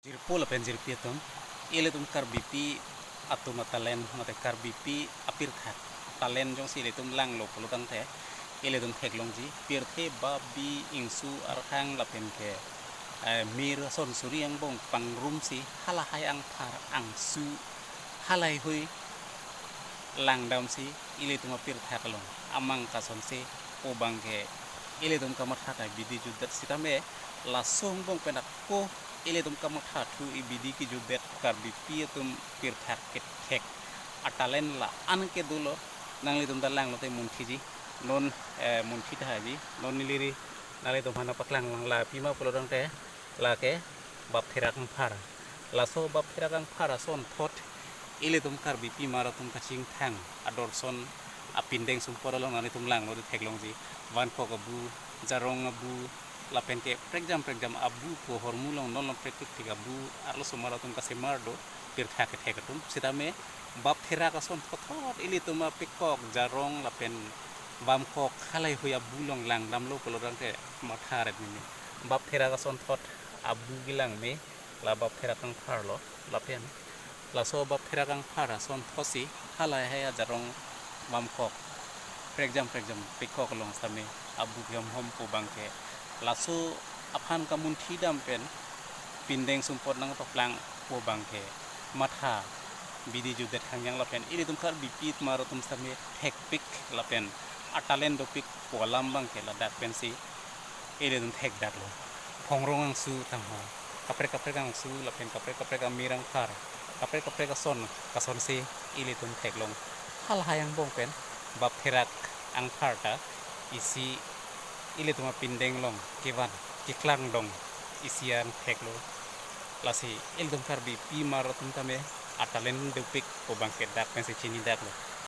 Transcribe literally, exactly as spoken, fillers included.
Jirpo lapen jirpi atum, ilitum Karbipi atum a-talent mate Karbipi apirthak talent jongsi ilitum langlo pulo tangte, ilitum theklongji, pirthe babi ingsu arhang lapen ke, eh, mir ason suri angbong pangrumsi halahai angphar angsu halahai hui langdamsi ilitum apirthak along amang kasonse pu abangke ilitum kamatha ta bidi jutdet sitame, laso angbong pen ako ilitum kamatha thu ibidi kijutdet Karbipi atum pirthak kethek a-talent la-an ke dolo. Nanglitum ta langlote munthiji, non, eh, munthi thaji, non neli ri nanglitum aphan paklang lang la pima pulo tangte, lake bap therak angphar. Laso bap therak angphar asonthot ilitum Karbipi mar atum kachingthang adorson apindeng sumpot along nanglitum langlote theklongji, vankok abu, jarong abu, lapen ke prekjam prekjam abu, ko hormu along non along prektik tik abu, arloso mar atum kasemar do, pirthak kethek atum. Sitame bap therak asonthot ilitum apekok, jarong lapen vankok halahai hui abu along langdamlo pulo tangte matha ret meme. Bap therak asonthot abu kelang me la bap therak angphar lo, lapen laso bap therak angphar asonthotsi halahai ajarong vankok prekjam prekjam pekok along sitame abu kehom hom pu abangke laso aphan kamunthi dam pen pindeng sumpot nangpaklang pu abangke matha bidi jutdet khangjang lapen ilitum Karbipi mar atum sitame thekpik lapen a-talent dopik pu alam abangke ladak pensi ilitum thekdaklo. Phongrong angsu tangho, kaprek kaprek angsu lapen kaprek kaprek amir angphar, kaprek kaprek ason kasonse ilitum theklong. Halahai angbong pen bap therak angphar ta isi ilitum apindeng along kevan keklangdong isi an theklo. Lasi ilitum Karbipi mar atum tame a-talent dopik pu abangke dak pensi chinidaklo.